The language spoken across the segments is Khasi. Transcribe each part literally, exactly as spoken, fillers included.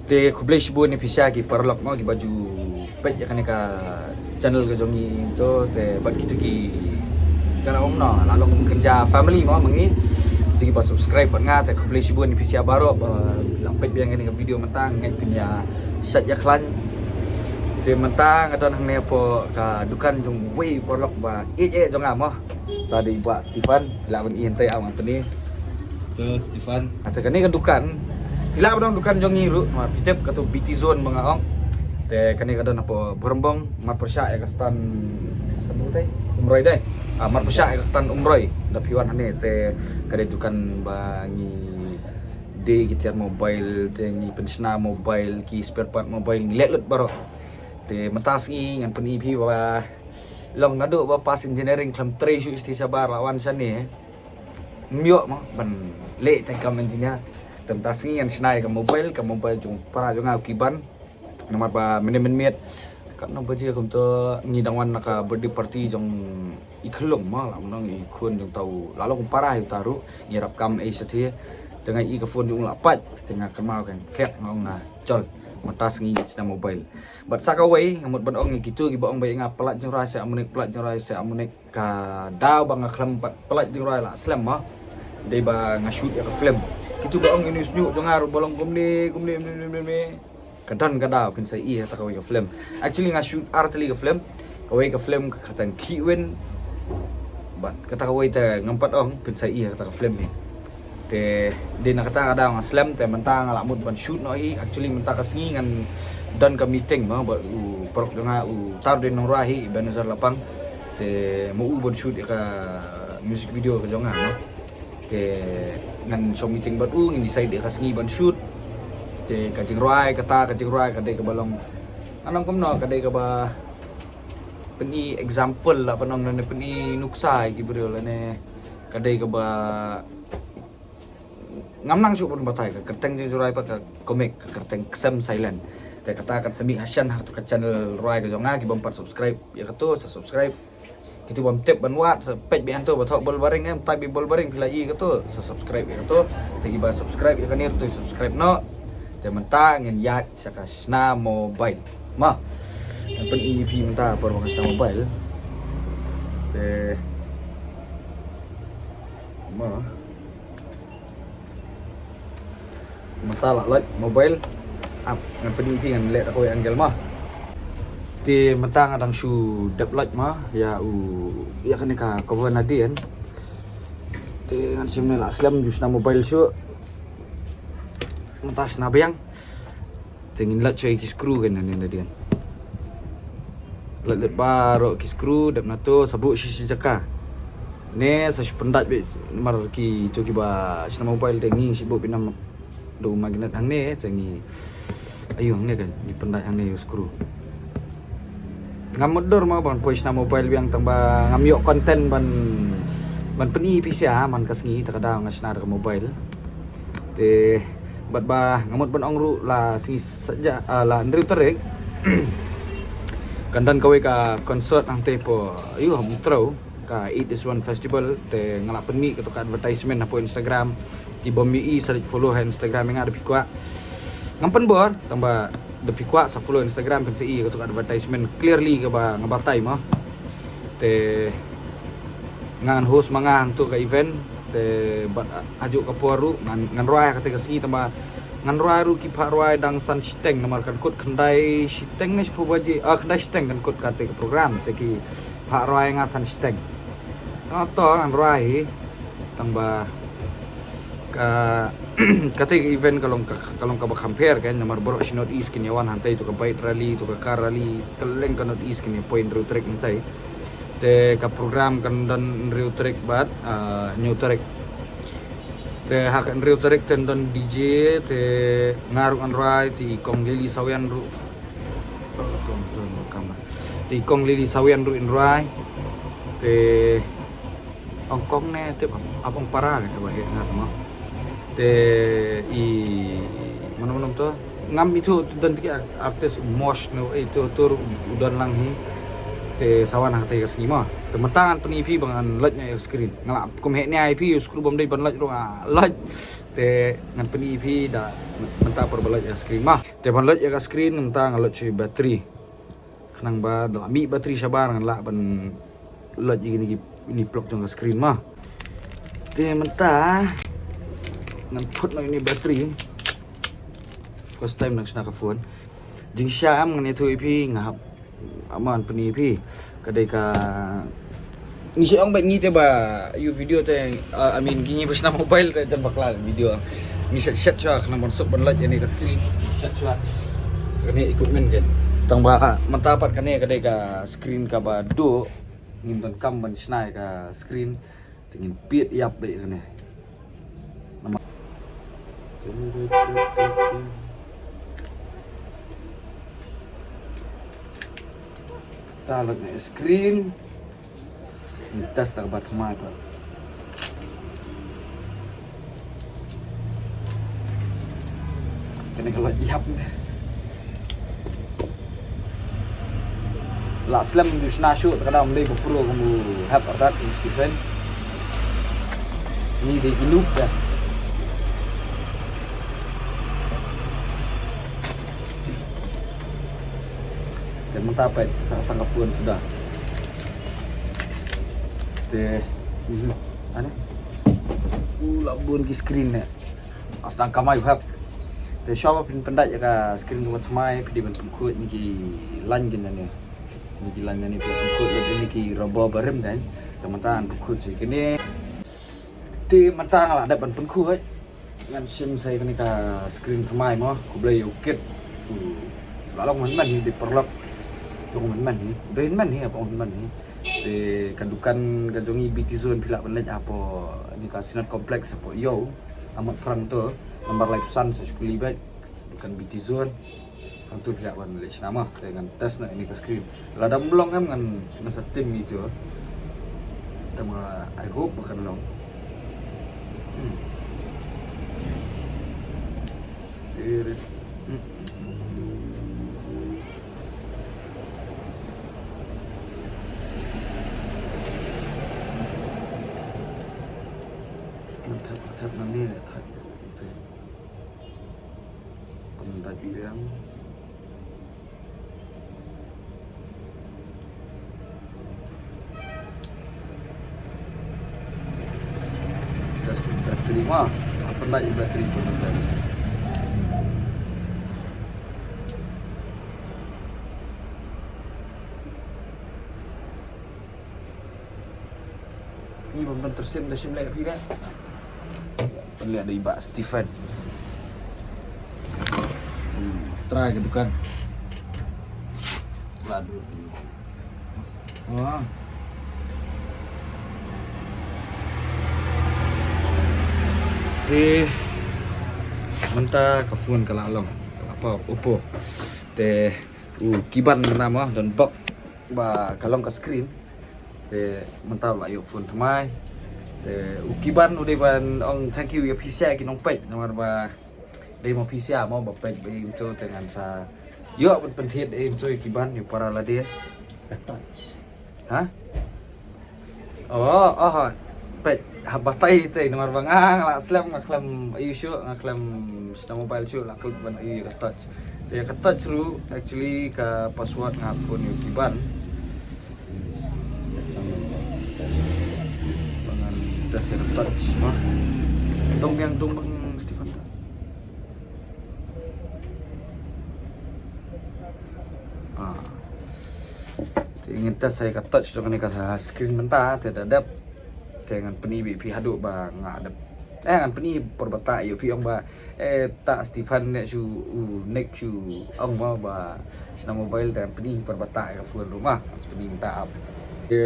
Te khublei shibun ïa phi sha ki paralok mo, kiba ju peit ïa kane ka channel ka jong ngi to, te bad kito ki, ka long no, la long kynja family mo ma ngi. Te kiba subscribe bad nga, te khublei shibun ïa phi sha baroh ba la peit biang kane ka video mynta, ngeit phin ïa shait ïa khlaiñ. Te mynta nga don hangne hapoh ka dukan jong uwei u paralok ba ïeit jong nga mo. Ta dei i Bah Stephen, la ban ïa tai aw ngan pyni. To Stephen. Te kane ka dukan, i la ba dang dukan jong ngi ruh, ma phi tip kato B T Zone ba nga ong. Te kane ka don hapoh Bhoirymbong, mar pyrshah ïa ka stand, stand utai, Umroi dei. Ah, mar pyrshah ïa ka stand Umroi, da phi wan hangne, te ka dei dukan ba ngi die ki tiar mobile, te ngi pynshna mobile, ki spare part mobile, ngi leh lut baroh. Te mynta sngi ngan pyni phi ba long naduh ba pass engineering khlem trei shuh shuh shabar la wan shane. Ym ïoh mo ban leh tang kam engineer. Te mynta sngi ngan shna ïa ka mobile, ka mobile jong para jong nga u Kiban. Namar ba mynne mynmiet, katno baje kumto ngi dang wan na ka birthday party jong i Khlung mo, la mynta i khun jong uta u, la long para ïa uta ruh, ngi ïarap kam ei shathie. Te nga ïohi ka phone jong u la pait, te nga kynmaw ka, khlek nga ong nga, chol, mynta sngi ngan shna mobile. Bad sa kawei nga mut ban ong ïa kito kiba ong ba ïa nga pyllait jingrwai seh Amunik, pyllait jingrwai seh Amunik. Ka daw ba nga khlem pat pyllait jingrwai la slem mo, dei ba nga shoot ïa ka film. Kito ba ong ïa u shñiuh jong nga ruh ba long kumne kumne kumne kumne kumne. Ka don ka daw phin sa ïohi ïa kata kawei ka film. Actually nga shoot ar tylli ka film. Kawei ka film ka kyrteng Khih Win. Bad kata kawei te ngam pat ong, phin sa ïohi ïa kata ka film hi. Te dei na kata ka daw nga slem, te mynta nga la mut ban shoot noh hi. Actually mynta ka sngi ngan don ka meeting mo bad u paralok jong nga, u tar dei nongrwai hi, Ebenezer Lapang. Te mo u ban shoot ïa ka music video ka jong nga mo. Te ngan shong meeting bad u, ngin decide ïa ka sngi ban shoot. Te ka jingrwai, kata ka jingrwai ka dei kaba long, ngan ong kumno, ka dei kaba pyni example la ban ong, lane pyni nuksa ïa ki briew, lane ka dei kaba ngam nang shuh ban batai. Ka kyrteng jingrwai pat ka comic, ka kyrteng Ksem Silent. Te kata kan sa mih ha shen ha kato ka channel rwai ka jong nga, ki bym pat subscribe ïa kato sa subscribe. Kito bym tip ban wad sa peit beit hangto ba thoh Bol Baring, em, type beit Bol Baring phi la ïohi kato, sa subscribe ïa kato. Te kiba subscribe ïa kane ruh to subscribe noh. Te mynta ngin ïaid sha ka shna mobile. Ma. Ngan pyni ïa phi mynta por ba nga shna mobile. Te ma. Mynta la loit mobile. Ap, ngan pyni ïa phi, ngan leh da kawei angle ma. Te mynta nga dang shu dep loit ma ïa u, ïa kane ka cover nadien. Te ngan shim ne la slem, ju shna mobile shuh. Mynta shna biang. Te ngin loit shuh ïa ki screw kan ne nadien. Loit loit baroh ki screw, dep na to, sa buh shi shi jaka. Ne sa shu pyndait beit, namar kito kiba shna mobile te ngi shu buh beit na da u magnet hangne, te ngi, ayu hangne kan, ngi pyndait hangne ïa u screw. Ngam mutdur ma ban poi shna mobile biang, tang ba ngam ïoh content ban, ban pyni ïa phi sha man ka sngi, te ka daw nga shna da ka mobile. Te bad ba nga mut ban ong ruh, la sngi saja, ah, la hynriew tarik kan don kawei ka concert hangtei hapoh, ayu, ha Umtrew, ka Eight is One Festival. Te nga la pynmih kato ka advertisement hapoh Instagram. Ki bym ïohi sa leit follow ha Instagram ïa nga, da phi kwah. Ngam pynbor, tang ba da phi kwah sa follow Instagram phin sa ïohi kato ka advertisement clearly kaba nga batai ma. Te ngan host ma nga hangto ka event. Te bad hajuh ka por ruh ngan, ngan rwai ha kata ka sngi, tang ba ngan rwai ruh ki phah rwai dang san shiteng, namar kan kut khyndai shiteng ne shiphew baje, ah, khyndai shiteng kan kut kata ka program, te ki phah rwai nga san shiteng. Nga to ngan rwai hi, tang ba ka, kata ka event ka long ka, ka long kaba kham pher kan, namar baroh shi North East kin ïa wan hangtai, to ka bike rally, to ka car rally, kylleng ka North East kin ïa poi hynriew tarik hangtai. Te ka program kan don hynriew tarik bad, ah, hynñiew tarik. Te ha ka hynriew tarik te don D J, te nga ruh ngan rwai, te i Kong Lily Sawian ruh. Te i Kong Lily Sawian ruh in rwai. Te Hong Kong ne, te ap, ap Hong Para ne, te ba he ngat mo. Te i, mano mano to. Ngam ithuh, to don ki artist, Mosh ne, eh, to, to u don lang hi. Te sa wan ha kata ka sngi mo. Te mynta ngan pyni phi ba ngan load noh ïa ka screen. Nga la kum heh nia ïa phi, u screw bym dei ban load ruh nga load. Te ngan pyni phi da mynta por ba load ïa ka screen mo. Te ban load ïa ka screen mynta ngan load shuh ïa battery. Khnang ba da la mih battery shabar ngan lah ban load ïa kine ki, kine plug jong ka screen mo. Te mynta ngan put noh ïa kine battery. First time nang shna ka phone. Jingshisha em ngan ïathuh ïa phi nga hap, ah, ngan pyni ïa phi. Ka dei ka, ngi shu ong beit ngi te ba ïoh video te, ah, I mean ngi ba shna mobile te jan bakla video. Ngi shet shet shuwa khnang ban suk ban load ïa kane ka screen. Shet shuwa kane equipment kan. Tang ba, ah, mynta pat kane ka dei ka screen kaba duh. Ngim donkam ban shna ïa ka screen. Te ngin piet ïap beit kane. Namar ta load na screen. Ngin test da kaba thymmai pat. Kane ka load ïap ne. La slem ju shna shuh, te ka dang ym dei ba pro kum u Hep artat u Stephen. Ni dei ki noob da. Te mynta peit sa tang ka phone suda. Te, mhm. Ane? U la bun ki screen ne. As dang kamai u Hep. Te shuwa ba phin pyndait ïa ka screen kaba thymmai, phi dei ban pynkhuid ïa kine ki line kine ne. Kine ki line kine phi pynkhuid ïa kine ki rubber barim kan. Te mynta ngan pynkhuid shuh ïa kine. Te mynta nga la dep ban pynkhuid. Ngan shim sa ïa kane ka screen thymmai mo. Khublei ïa u kit. U la long mynmen hi dei paralok. Long mynmen hi. Dei mynmen hi, ap ong mynmen hi. Te ka dukan ka jong i B T Zone phi lah ban leit hapoh kane ka Synod Complex hapoh ïew. Amat phrang to, nambar laiphew san sa skuli beit. Dukan B T Zone. Hangto phi lah ban leit shna mo, te ngan test noh ïa kane ka screen. Lada ym long em ngan, ngan sa tim ïa kito. Te ma I hope ba kan long. Hmm. Cheers. Hmm. Ngan thep, ngan thep nangne, ngan thep. Pyndait biang. Test battery ma. Pyndait battery pynban test. Ni ban ban tersim da shim leh phi da. Pynleh da i Bah Stephen. Hmm, try ka dukan. Ladu. Wah. Te mynta ka phone ka la long. Apa Oppo. Te u kiban mynta mo don bok. Ba ka long ka screen. Te mynta la ïoh phone thymmai. Te u kiban u dei ban ong thank you ïa phi sha ki nongpeit namar ba dei mo phi sha mo ba peit ba ïa to te ngan sa ïoh ban pynthied ïa to ïa kiban ïa para lade. Ka touch. Ha? Oh, oh, peit, ha, batai te, namar ba nga, nga la slem, nga khlem, ïa shuh, nga khlem, shna mobile shuh, la klik ban, ïa ka touch. Te ka touch ruh, actually, ka password nga phone ïa kiban. Ba ngan test ïa ka touch, ma. Dong biang, dong bang, Stephen. Ah. Te ngin test ïa ka touch jong kane ka screen mynta te da dep. Te ngan pyni beit phi haduh ba nga dep. Eh, ngan pyni por ba tah ïa phi ong ba, eh, tah Stephen ne shu u nek shu ong ba ba shna mobile te ngan pyni por ba tah ïa ka phone ruh ma. Ngan pyni mynta ap. Te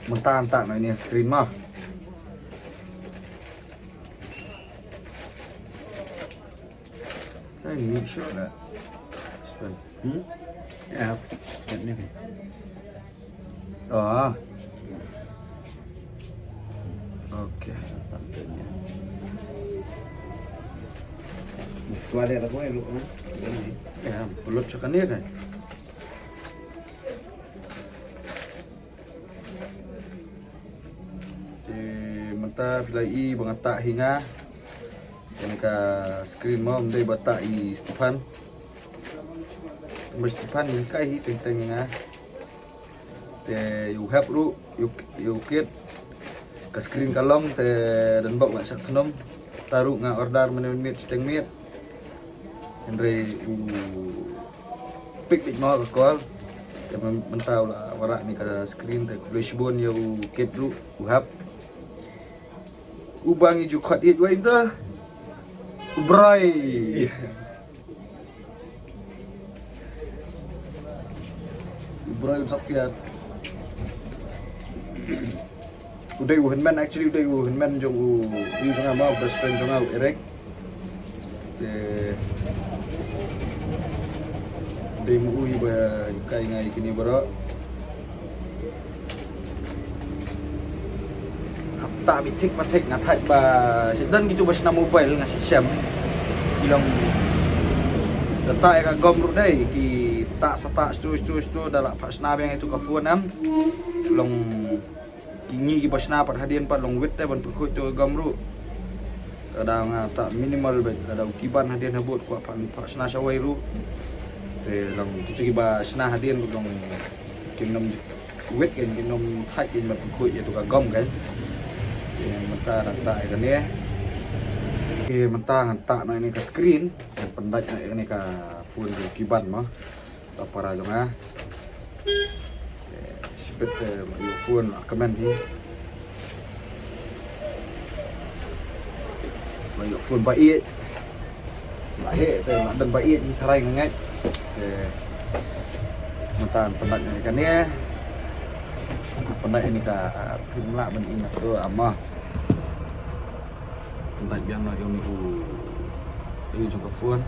mynta ngan tah noh ïa kane screen ma. Ai, ni sure that. Hmm? Yeah, that ni. Ah. Okay. Kuat dia tak boleh lu. Ya, pulut cakap ni kan. Ta phi la i ba nga tah hi nga. Kane ka screen mo, ym dei ba tah i Stephan. Ba Stephan hi kai hi teng teng hi nga. Te ïa u hap ruh, ïa u, ïa u kit. Ka screen ka long te don bok nga shah khnum. Ta ruh nga order mynne mynmiet shiteng miet. Hynrei u pick beit mo ka call. Te myn-, mynta u la wanrah ïa ka screen te khublei shibun ïa u kit ruh, u hap. Uba ngi ju khot ïeit wei mynta. U Broi. U Broi u Sapiat. U dei u hynmen, actually u dei u hynmen jong u, u jong nga mo, best friend jong nga u Eric. Te dei mo u i ba i kai nga i kine baroh. Hapta beit thik ba thik nga thait ba shu don kitu ba shna mobile nga shu shem. Ki long da tah ïa ka gom ruh dei ki tah sa tah stu stu stu da la pha shna biang itu ka phone em. Long ki ngi ki ba shna pat hadien pat long wit te ban pynkhuid tu ka gom ruh. Ka da nga tah minimal beit, ka da u kiban hadien habud kwah pha, pha shna shawei ruh. Te long kitu ki ba shna hadien ruh long kin nym wit kan, kin nym thait kan ban pynkhuid ïa tu ka gom kan. Te mynta ngan tah ïa kane. Te mynta ngan tah noh ïa kane ka screen, ngan pyndait noh ïa kane ka phone ka kiban mo. Sa para jong nga. Te shibit te ma ïoh phone a kmen hi. Ma ïoh phone ba ïeit. La heh te la don ba ïeit hi tharai nga ngeit. Te mynta pyndait ïa kane. Pyndait ïa kane ka phim lah ban ïeng tu ama. Pyndait biang noh ïa une u, ïa u jong ka phone.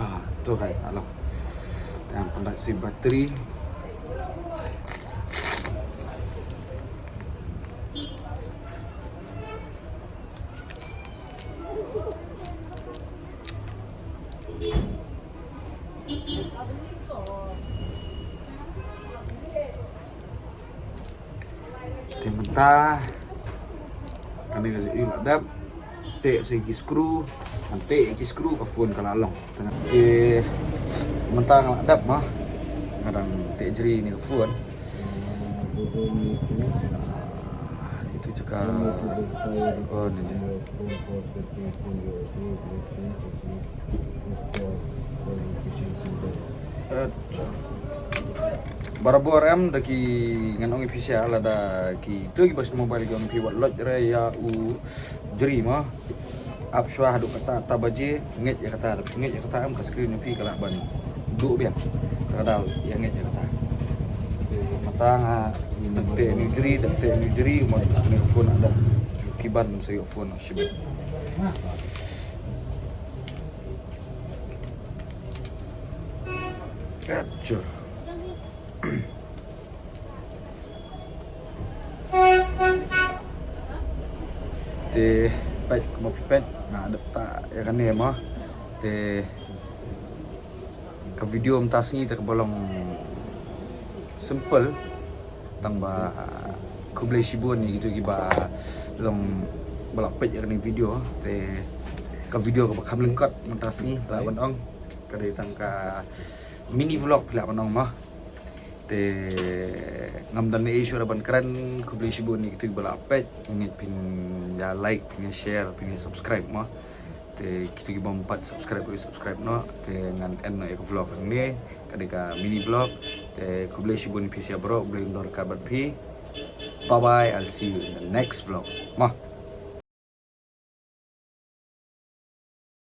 Ah, tu kai, alo. Tang pyndait si bateri. Te mynta kane ka ju la dep. Te sa ki screw, ngan te ki screw ka phone ka la long. Te mynta nga la dep ma, nga dang te jri ïa ka phone. Itu juga. Oh, ni, ni. Acha. Barabor em da ki ngan ong ïa phi sha lada kitu ki ba shna mobile ki ong ïa phi wat lait re ïa u jri ma. Ap shuwa haduh kata ta baje, ngeit ïa kata, ngeit ïa kata em ka screen ïa phi ka lah ban duh biang. Ta ka daw ïa ngeit ïa kata. Mynta nga dep te ïa u jri, dep te ïa u jri, mo ïa u phone ada. Kiban sa ïa u phone shibit. Acha. Te peit kumba phi peit nga dep tah ïa kane mo. Te ka video mynta sngi te kaba long simple tang ba khublei shibun ïa kitu kiba long ba la peit ïa kane video. Te ka video kaba kham lyngkot mynta sngi lah ban ong ka dei tang ka mini vlog lah ban ong mo. Te ngam don ei shuh ban kren, khublei shibun ïa kitu kiba la peit, ngeit phin ïa like, phin ïa share, phin ïa subscribe mo. Te kitu kibym pat subscribe ruh subscribe noh. Te ngan end noh ïa ka vlog hangne, ka dei ka mini vlog. Te khublei shibun ïa phi sha baroh, Blei un don ryngkat bad phi. Bye bye, I'll see you in the next vlog. Mo.